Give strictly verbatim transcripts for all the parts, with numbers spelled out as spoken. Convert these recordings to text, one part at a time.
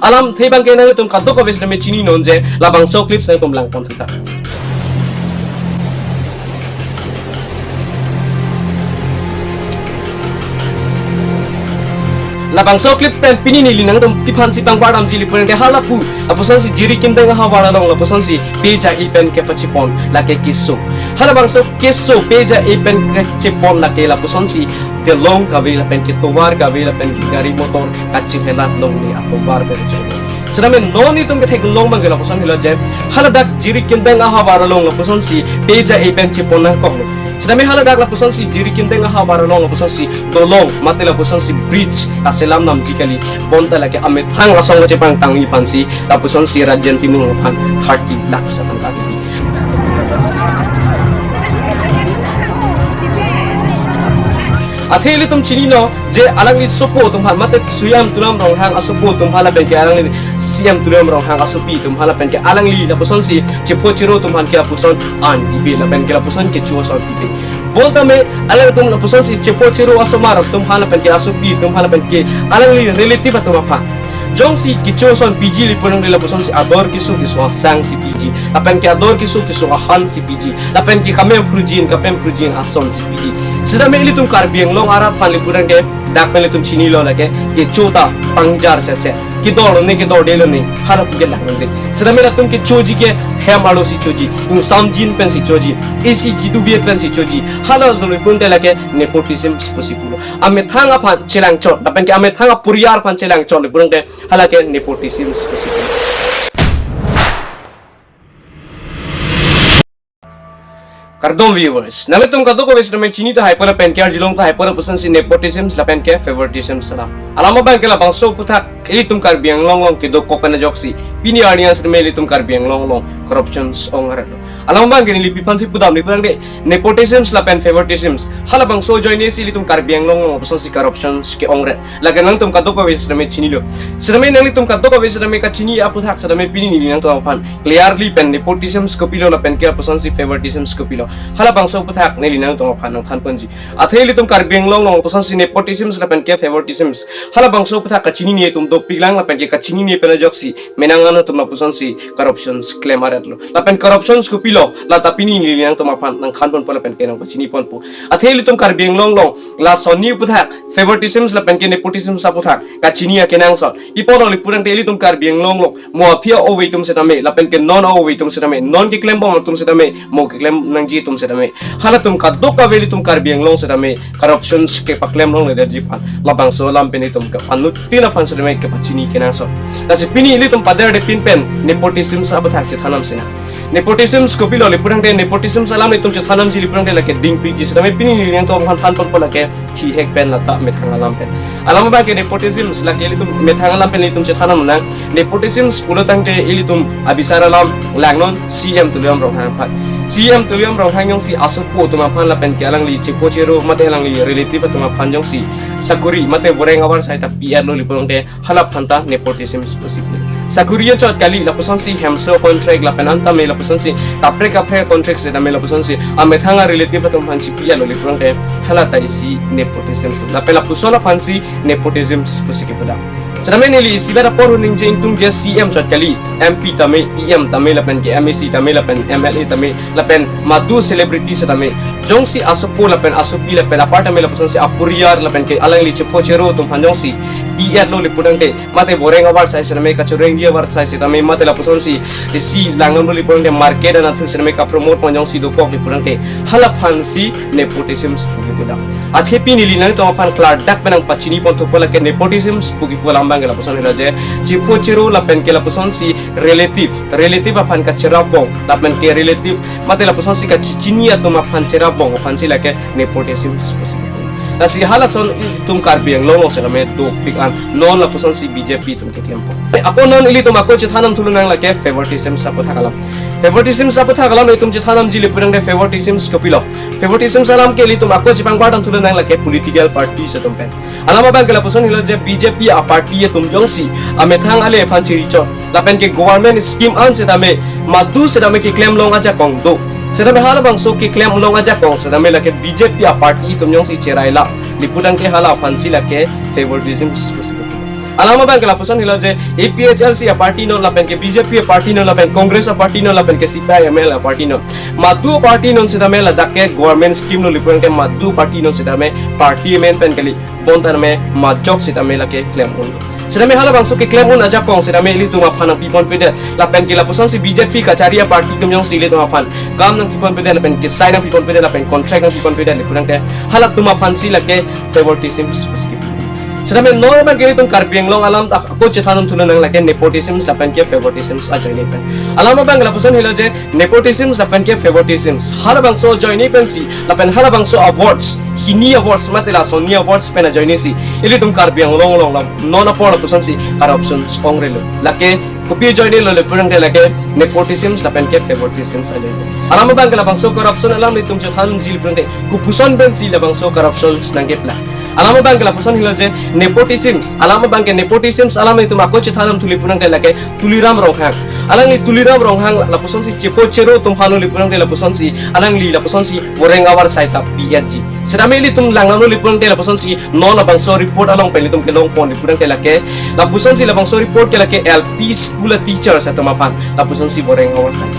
Alamthe abang ke nanglitum kadokave setame chini non je labangso clips nangtum langpon thutha. Labangso clips pen pini neli nangtum kephan si pangbar damji lapu nangke hala pu, lapusonsi Jirikindeng ahavar along lapusonsi peja e pen kepachepon lake keso. Halabangso keso peja e pen kechepon lake lapusonsi dolong kave lapen ke tovar kave lapen ke gari motor kachehelat longle atovar pen cholo. Setame non itum ketheklong abang ke lapuson helo je haladak Jirikindeng ahavar along lapusonsi peja e pen chepon nangkoklo. Setame haladak lapusonsi Jirikindeng ahavar along lapusonsi dolong mate lapusonsi bridge kaselam damji kali, bonta lake amethang asong chepangtangji aphansi lapusonsi Rajen Timung aphan thirty lakh satang kapipi. Athe ilitum chinilo je alangli sopo atum aphan mate Suyam Tuliram Ronghang asopo atum aphan lapen ke alangli C M Tuliram Ronghang asopi atum aphan lapen ke alangli lapusonsi chepho chero atum aphan ke lapuson an pipe lapen ke lapuson kecho ason pipe. Bonta me alangtum lapusonsi chepho chero asomar atum aphan lapen ke asopi atum aphan lapen ke alangli relative atum aphan jongsi kecho ason piji lapu nangli lapusonsi ador keso keso asang si piji lapen ke ador keso keso ahan si piji lapen ke kamem phrujin kapem phrujin ason si piji. Setame ilitum Karbi Anglong arat aphan lapu nangke dak pen ilitum chinilo lake kecho ta pangjar sese, kedor lone kedorde lone hala pu ke lang nangde. Setame latum kechoji ke hem arlo si choji, ingsamjin pen si choji, isi jiduvi pen si choji. Hala jolo lapu nangke lake nepotism pusi pulo. Amethang aphan chelangchot lapen ke amethang aporiar aphan chelangchot lapu nangke hala ke nepotism pusi pulo. Kardom viewers, nanglitum kadokave setame chini tahai pu lapen ke arjulong tahai pu lapusonsi nepotism lapen ke favoritism alam. Alam abang ke labangso aphuthak ilitum Karbi Anglong along kedokok pen ajoksi pini arni an setame ilitum Karbi Anglong along corruption ong-arlo. Alam abang ke neli pi aphansi pudam lapu nangke nepotism lapen favoritism halabangso ajoine si ilitum Karbi Anglong along lapusonsi corruption ke-ongret. Lake nangtum kadokave setame chinilo. Setame nanglitum kadokave setame kachini aphuthak setame pini neli nangtum aphan clearly pen nepotism kopilo lapen ke lapusonsi favoritism kopilo, halabangso aphuthak neli nangtum aphan nangthanponji. Athe ilitum Karbi Anglong along lapusonsi nepotism lapen ke favoritism halabangso aphuthak kachinine atum dopiklang lapen ke kachinine pen ajoksi menang an atum lapusonsi corruption klem-aretlo. Lapen corruption kopilo lata pini neli nangtum aphan nangthanponpo lapen ke nangpachiniponpo. Athe ilitum Karbi Anglong along lason hini aphuthak favoritism lapen ke nepotism aphuthak kachini akenangsot. Pi apotlo lapu nangte ilitum Karbi Anglong along mo aphi a-ove atum setame lapen ke non a-ove atum setame, non keklembom atum setame, mo keklem nangji atum setame, halatum kadokave ilitum Karbi Anglong setame corruption kepaklemlongledet ji aphan labangso alam pen itum ke panutin aphan setame kepachini kenangsot. Lasi pini ilitum paderde pin pen nepotism aphuthak chethan nang sina. Nepotism kopilo lapu nangte nepotism alam itum chethan nangji lapu nangte lake dingpikji setame pini neli nangtum aphan thanponpo lake thihek pen lata methang alam pen. Alam abang ke nepotism lake ilitum methang alam pen ilitum chethan nang. Nepotism pulo tangte ilitum abisar alam langnon C M Tuliram Ronghang aphan. C M Tuliram Ronghang jongsi asopo atum aphan lapen ke alangli chepho chero mate alangli relative atum aphan jongsi sakuri mate boreng avar sai ta pi-etlo lapu nangte hala aphanta nepotism pusi pu. Sakuri achot kali lapusonsi hemso contract lapen anta me lapusonsi kaprek kaprek contract setame lapusonsi amethang a-relative atum aphansi pi-etlo lapu nangte hala ta isi nepotism. Lapen lapuson aphansi nepotism pusi kepu dam. Setame neli isivet apor hu ningje ingtung je C M achot kali, M P tame, E M tame lapen ke M A C tame lapen M L A tame lapen madu celebrity setame jongsi asopo lapen asopi lapen apar tame lapusonsi aporiar lapen ke alangli chepho chero atum aphan jongsi pi-etlo lapu nangte mate boreng avar sai setame, kachorengji avar sai setame mate lapusonsi isi langdamlo lapu nangte market anatthu setame kapromote pon jongsi dokok lapu nangte hala aphansi nepotism pusi kepu dam. Athe pini neli nangtum aphan klardak pen nangpachiniponthupo lake nepotism pusi kepu alam abang ke lapuson helo je chepho chero lapen ke lapusonsi relative, relative aphan kacherapbom lapen ke relative mate lapusonsi kachechini atum aphan cherapbom aphansi lake nepotism pusi kepu. Lasi halason itum Karbi Anglong along setame dopik an non lapusonsi B J P atum keklempo. Ako non ilitum ako chethan nangthu lonang lake favoritism aphuthak alam. Favoritism aphuthak alam itum chethan nangji lapu nangte favoritism kopilo. Favoritism alam ke ilitum ako chepangbar nangthu lonang lake political party atum pen. Alam abang ke lapuson helo je B J P a-party atum jongsi amethang ale aphan chirichot lapen ke government scheme an setame madu setame keklemlong ajakong do. Setame halabangso keklemlong ajakong setame lake B J P a-party atum jongsi cherailap lapu nangke hala aphansi lake favoritism pusi kepu. Alam abang ke lapuson helo je A P H L C a-party non lapen ke B J P a-party non lapen Congress a-party non lapen ke C P I M L a-party non. Madu party non sitame ladak ke government scheme lo lipurang ke madu party non sitame party amen pen kali bonta me majok sitame lake klem un. Sitame halabangso keklem un ajakong sitame ilitum aphan nangpiponpedet. Lapen ke lapusonsi B J P kachari a-party atum jongsi ilitum aphan kam nangpiponpedet lapen kesai nangpiponpedet lapen contract nangpiponpedet lipurang ke halatum aphansi lake favoritism positive. Sitame non abang ke ilitum Karbi Anglong alam ta ako chethan un thulo nang lake nepotism lapen ke favoritism ajoine pen. Alam abang lapuson helo je nepotism lapen ke favoritism. Halabangso ajoine pensi lapen halabangso awards, hini awards mate lasonni awards pen ajoine si ilitum Karbi Anglong along lam non apor lapusonsi corruption ongrelo. Lake kopi ajoine lo lipurang ke lake nepotism lapen ke favoritism ajoine. Alam abang ke labangso corruption alam ilitum chethanji lipurang ke kopuson pensi labangso corruption nangkeplang. Alam abang ke lapuson helo je nepotism. Alam abang ke nepotism alam ilitum ako chethan un thu lipurang ke lake Tuliram Ronghang. Alangli Tuliram Ronghang lapusonsi chepo chero atum aphan lo lipurang ke lapusonsi alangli lapusonsi voreng avar sai ta P N G. Sitame ilitum langdamlo lipurang ke lapusonsi non labangso report along pen ilitum kelongpon lipurang ke lake lapusonsi labangso report ke lake L P school a-teachers atum aphan lapusonsi voreng avar sai.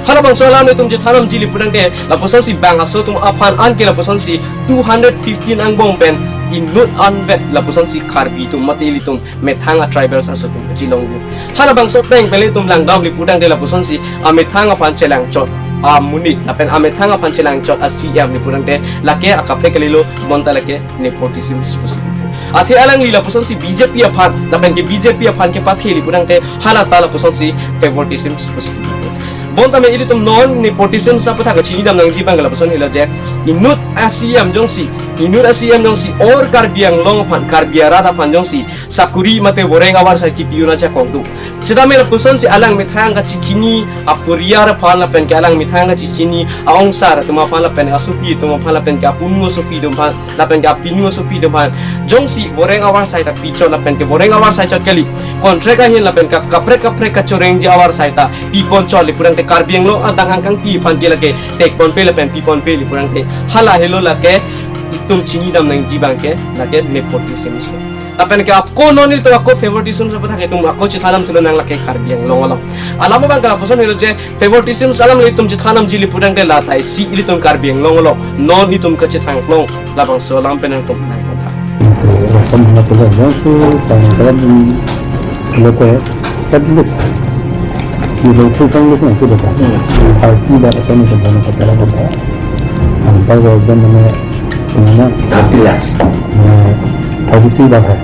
Halabangso alam ilitum chethan damji lipurang ke lapusonsi bang aso atum aphan an ke lapusonsi two hundred fifteen angbong pen inut anvet lapusonsi Karbi atum mate ilitum methang a-tribals aso atum kachelong dun. Halabangso pen pen ilitum langdam lipurang ke lapusonsi amethang aphan chelangchot amonit lapen amethang aphan chelangchot a-C M lipurang ke lake akaprek kalilo bonta lake nepotism pusi. Athe alangli lapusonsi B J P aphan lapen ke B J P aphan kepathe lipurang ke halata lapusonsi favoritism pusi. Bonta me ilitum non nepotism aputhak kachinidam nangji abang lapuson helo je inut a-C M jongsi, inut a-C M jongsi or Karbi Anglong aphan, Karbi arat aphan jongsi sakuri mate voreng avar sai kipi un ajakong do. Sitame lapusonsi alang methang kachechini aporiar aphan lapen ke alang methang kachechini a-ongsar atum aphan lapen asopi atum aphan lapen ke apunu asopi atum aphan lapen ke apinu asopi atum aphan jongsi voreng avar sai ta pichot lapen ke voreng avar sai chot kali contract ahin lapen ke kaprek kaprek kachorengji avar sai ta piponchot lipurang ke Karbi Anglong adang angkangpi aphan ke lake tekponpe lapen piponpe lipurang ke hala helo lake itum chinidam nangji abang ke lake nepotism. Lapen ke ako non ilitum ako favoritism aputhak itum ako chethan dam thulo nang lake Karbi Anglong along. Alam abang ke lapuson helo je favoritism alam ilitum chethan damji lipurang ke lata isi ilitum Karbi Anglong along non itum kachethan long labangso alam pen nangtum nang kontha. Rasam hana pula jongsi tangkap loke at least ilo tu tang luk nang tu dekat. Party dak asam itu mana kata apa? Antar gabungan mana mana Thirty lakhs. Thirty six lakh hai.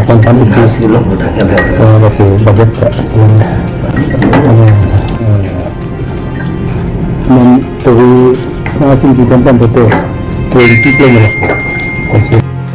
Assam Thirty six. Nasi lo mudah kan. Terima kasih budget Pak. Nam tadi ngasih di tempat betul. Twenty kilo.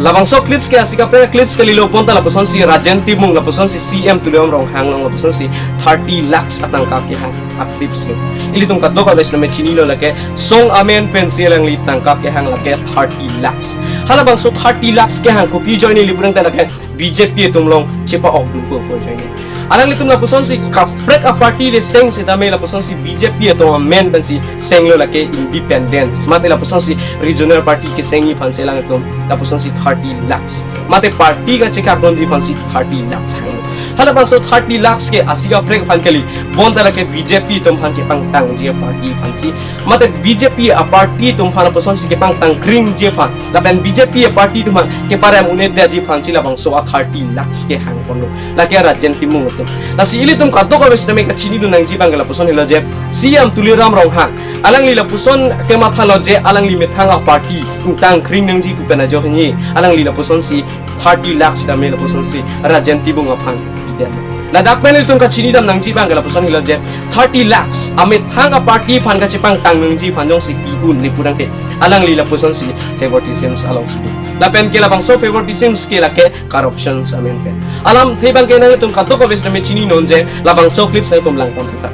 Labangso clips ke asika pre clips kalilo bonta lapusonsi Rajen Timung lapusonsi C M Tuliram Ronghang along lapusonsi thirty lakhs atangka kehang a-clips lo. Ilitum kadokave sitame chinilo lake song amen pensi alangli tangka kehang lake thirty lakhs. Halabangso thirty lakhs kehang kopi ajoine lipurang ke lake B J P atum along chepa-ok dunpo pu ajoine. Alanglitum lapusonsi kaprek a-party le seng sitame lapusonsi B J P atum amen pensi senglo lake independence. Mate lapusonsi regional party kesengji aphansi alangtum lapusonsi thirty lakhs. Mate party kachekak dunji aphansi thirty lakhs hang. Halabangso thirty lakhs ke asika prek aphan kali bonta lake B J P atum aphan kepangtangji a-party aphansi. Mate B J P a-party atum aphan lapusonsi kepangtang kringji aphan. Lapen B J P a-party atum aphan keparem un-edetji aphansi labangso a-thirty lakhs kehang ponlo. Lake Rajen Timung atum. Lasi ilitum kadokave sitame kachinidun nangji abang lapuson helo je C M Tuliram Ronghang. Alangli lapuson kemathalo je alangli methang a-party ingtang kring nangji pu pen ajoine. Alangli lapusonsi thirty lakhs sitame lapusonsi Rajen Timung aphan pidetlo. Ladak pen ilitum kachinidam nangji abang lapuson helo je thirty lakhs amethang a-party aphan kachepangtang nangji aphan jongsi pi un lipurang ke alangli lapusonsi favoritism alongsi do. Lapen ke labangso favoritism ke lake corruption amen pen. Alamthe abang ke nangtum kadokave sitame chininon je labangso clips nangtum langpon thutha.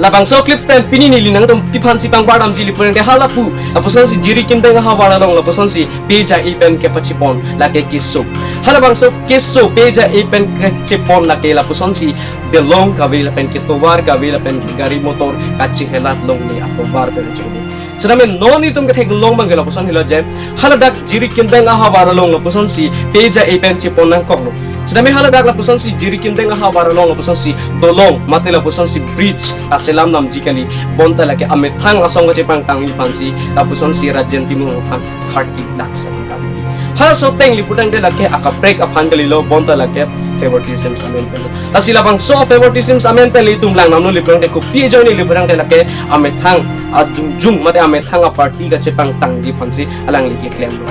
Labangso clips pen pini neli nangtum aphan si pangbar damji lapu tangte hala pu, lapusonsi Jirikindeng ahavar along lapusonsi peja e pen kepachepon lake keso. Halabangso keso peja e pen kachepon lake lapusonsi belong kave lapen ke tovar kave lapen ke gari motor kachehelat longle atovar pen ajoine. Sitame non itum ketheklong abangke lapusonsi lo je, haladak Jirikindeng ahavar along lapusonsi peja e pen chepon nangkoklo. Sitame haladak lapusonsi Jirikindeng ahavar along lapusonsi dolong mate lapusonsi bridge kaselam damji kali, bonta lake amethang asong kachepangtangji aphansi lapusonsi Rajen Timung aphan thirty lakhs atangka pipi. Halaso ateng lapu tangte lake akaprek aphan kalilo, bonta lake favoritism amen pen. Lasi labangso favoritism amen pen ilitum lang damlo lapu tangte kopi ajoine lapu tangte lake amethang ajungjung mate amethang aparty kachepangtangji aphansi alangli keklemlo.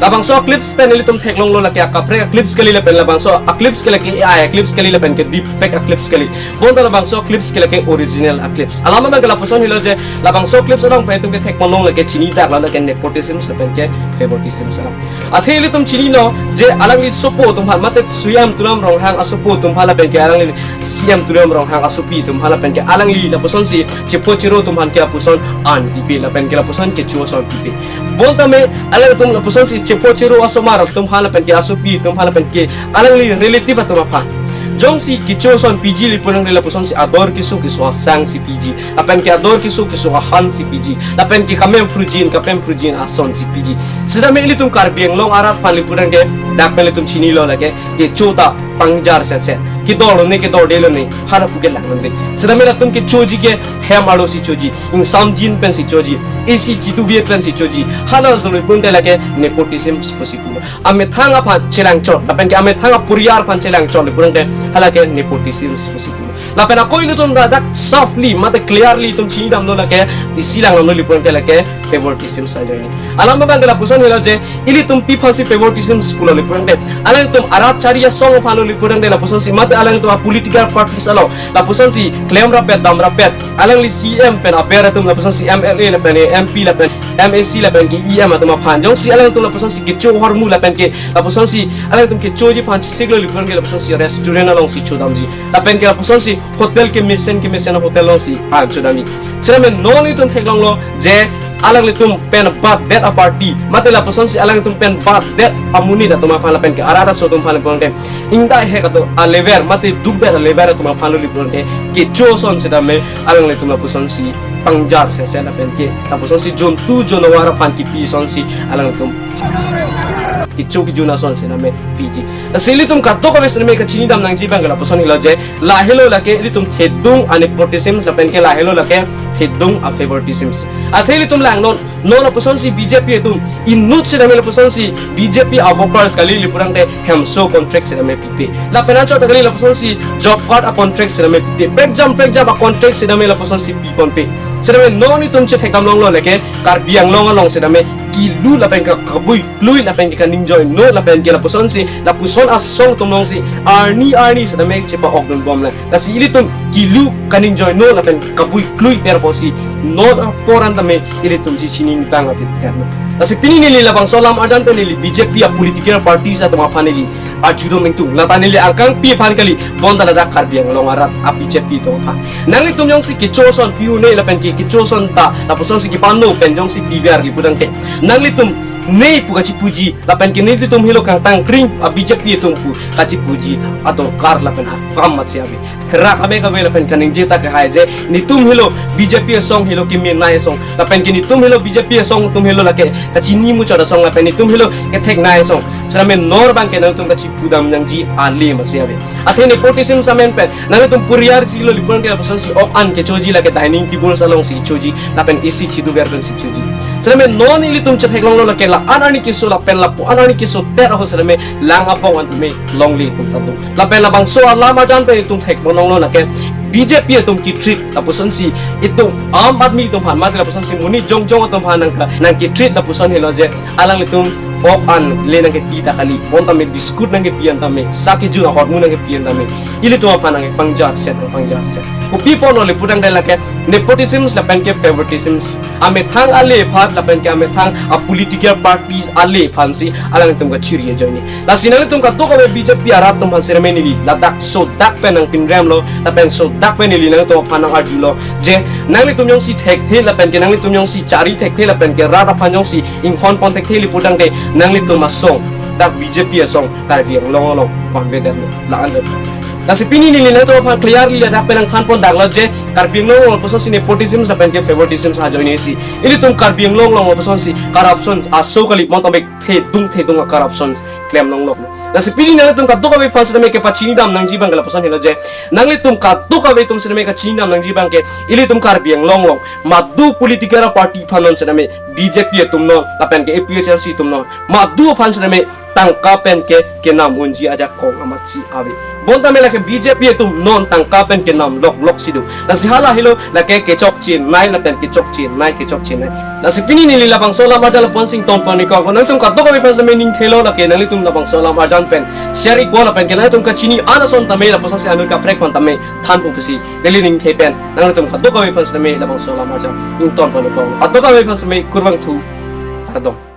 Labangso clips pen ilitum theklonglo lake akaprek clips kali lapen labangso clips ke lake A I clips kali lapen ke deep fake clips kali. Bonta labangso clips ke lake original clips. Alam abangke lapuson helo je labangso clips along pen itum kethekponlong lake chinidak lo lake nepotism lapen ke favoritism alam. Athe ilitum chinilo je alangli sopo atum aphan mate C E M Tuliram Ronghang asopo atum aphan lapen ke alangli C E M Tuliram Ronghang asopi atum aphan lapen ke alangli lapusonsi chepo chero atum aphan ke lapuson an pipe lapen ke lapuson kecho ason pipe. Bonta me alangtum lapusonsi chepo chero asomar atum aphan lapen ke asopi atum aphan lapen ke alangli relative atum aphan jongsi kecho ason piji lapu tangte lapusonsi ador keso keso asangsi piji. Lapen ke ador keso keso ahansi piji. Lapen ke kamem phrujin, kapem phrujin asonsi piji. Sitame ilitum Karbi Anglong arat aphan lapu tangte dak pen ilitum chinilo lake kecho ta pangjar sese. Kedor lone, kedorde lone, halapu ke lang lone. Sitame latum kechoji ke hem arlosi choji, ingsamjin pensi choji, isi chituvir pensi choji. Hala solo lapu tangte lake nepotism pusi pulo. Amethang aphan chelangchot, lapen ke amethang aporiyar aphan chelangchot lapu tangte hala ke nepotism pusi pulo. Lapen ako ilitum ladak softly mate clearly itum chinidamlo lake, isi langdamlo lapu tangte lake favoritism ajoine. Alam abangke lapuson helo je ilitum pi aphansi favoritism pulo lapu tangte, alangtum arat chari asong aphanlo lapu tangte lapusonsi mate alangtum a political parties along lapusonsi klem rapet dam rapet alangli C E M pen aber atum lapusonsi M L A lapen M P lapen M A C lapen ke E M atum aphan jongsi alangtum lapusonsi kecho ahormu lapen ke lapusonsi alangtum kechoji aphan chesiklo lapu tangte lapusonsi restaurant alongsi chodamji. Lapen ke lapusonsi hotel kemesen kemesen hotel alongsi an chodamji. Sitame non itum theklonglo je alanglitum pen batdet aparty mate lapusonsi alangtum pen batdet amonit atum aphan lapen ke arat aso atum aphan lapu tangte ingdai hek atum alever mate dukdet alever atum aphanlo lapu tangte kecho ason sitame alanglitum lapusonsi pangjar sese lapen ke lapusonsi jontu jonawar aphan kipi asonsi alangtum kecho kejun ason sitame piji. Lasi ilitum kadokave sitame kachinidam nangji abangke lapuson helo je lahelo lake ilitum thedung a nepotism lapen ke lahelo lake thedung a favoritism. Athe ilitum langnon, non lapusonsi B J P atum inut sitame lapusonsi B J P a workers kali lapu tangte hemso contract sitame pipe. Lapen anchot kali lapusonsi job card a contract sitame pipe. Prekjam prekjam a contract sitame lapusonsi piponpe. Sitame non itum chethekdamlonglo lake Karbi Anglong along sitame kilu lapen ke kabui klui lapen ke kaningjoi no lapen ke lapusonsi lapuson asong atum alongsi arni arni sitame chepa-okdunbomlang. Lasi ilitum kilu kaningjoi no lapen kabui klui per apotsi non apor an tame ilitum chechini nipang apit terno. Lasi pini neli labangso alam arjan pen neli B J P a political parties atum aphan neli arjudun ingtung. Lata neli angkangpi aphan kali, bonta ladak Karbi Anglong arat a B J P atum aphan. Nanglitum jongsi kecho ason pi-un-e lapen ke kecho ason ta lapusonsi kepano pen jongsi piver lapu tangte nanglitum ne pu kachipuji, lapen ke nelitum helo kangtangkring a B J P atum pu kachipuji adorkar lapen akam masi ave. Therak ame kave lapen kaningje ta kehai je netum helo B J P asong helo kemenei asong, lapen ke netum helo B J P asong atum helo lake kachini muchot asong, lapen netum helo ketheknei asong. Sitame non abang ke nangtum kachipudam nangji ale masi ave. Athe nepotism amen pen nangtum puriar si lo lipon ke lapuson si ok an kechoji, lake dining table along si choji, lapen A C chiduver pen si choji. Sitame non ilitum chetheklonglo lake la-an arni keso lapen lapu-an arni keso ter ahut sitame lang apong an tame longle tum ta do. Lapen labangso alam arjan pen itum thekponlonglo lake B J P atum ketreat lapuson si itum Aam Aadmi atum aphan mate lapuson si monit jongjong atum aphan nangka nangketreat lapuson helo je alanglitum ok an le nangkepi ta kali, bonta me biscuit nangkepi an tame, sa kejun ahormu nangkepi an tame, ilitum aphan nangkepangjarset, nangpangjarset. Kopi apotlo le pudang dai lake nepotism lapen ke favoritism. Amethang ale aphan lapen ke amethang a political parties ale aphan si alangtum kachiri ajoine. Lasi nangtum kadokave B J P arat atum aphan sitame neli ladak sodak pen nangpinremlo, lapen sodak pen neli nangtum aphan nang-arjulo je nanglitum jongsi thekthe lapen ke nanglitum jongsi chari thekthe lapen ke rat aphan jongsi inghon pon thekthe le pudang dai nanglitum asong dak B J P asong Karbi Anglong along vanvedet lo, la-an det. Lasi pini neli nangtum aphan clearly ladak pen nangthanpon daklo je Karbi Anglong along lapuson si nepotism lapen ke favoritism ajoine si ilitum Karbi Anglong along lapuson si corruption aso kali, bonta me thedung thedung a corruption klemlonglo. Lasi pini nangtum kadokave aphan sitame kepachinidam nangji abang ke lapuson helo je nanglitum kadokave atum sitame kachinidam nangji abang ke ilitum Karbi Anglong along madu political party aphan non sitame B J P atum non lapen ke A P H L C atum non madu aphan sitame tangka pen ke kenam unji ajakong amat si ave. Bonta me lake B J P atum non tangka pen kenam loklok si do. Lasi hala helo lake kechokchenei lapen kechokchenei, kechokchenei. Lasi pini neli labangso alam arjan lapu-an si ingtonpon ikok, nangtum kadokave aphan sitame ningthelo lake nanglitum labangso alam arjan pen share ikpo lapen ke nangtum kachini an ason tame lapuson si anut kaprek aphan tame thanpo pusi neli ningthe pen nangtum kadokave aphan sitame labangso alam arjan ingtonpon ikok. Kadokave aphan sitame kurvangthu, kardom.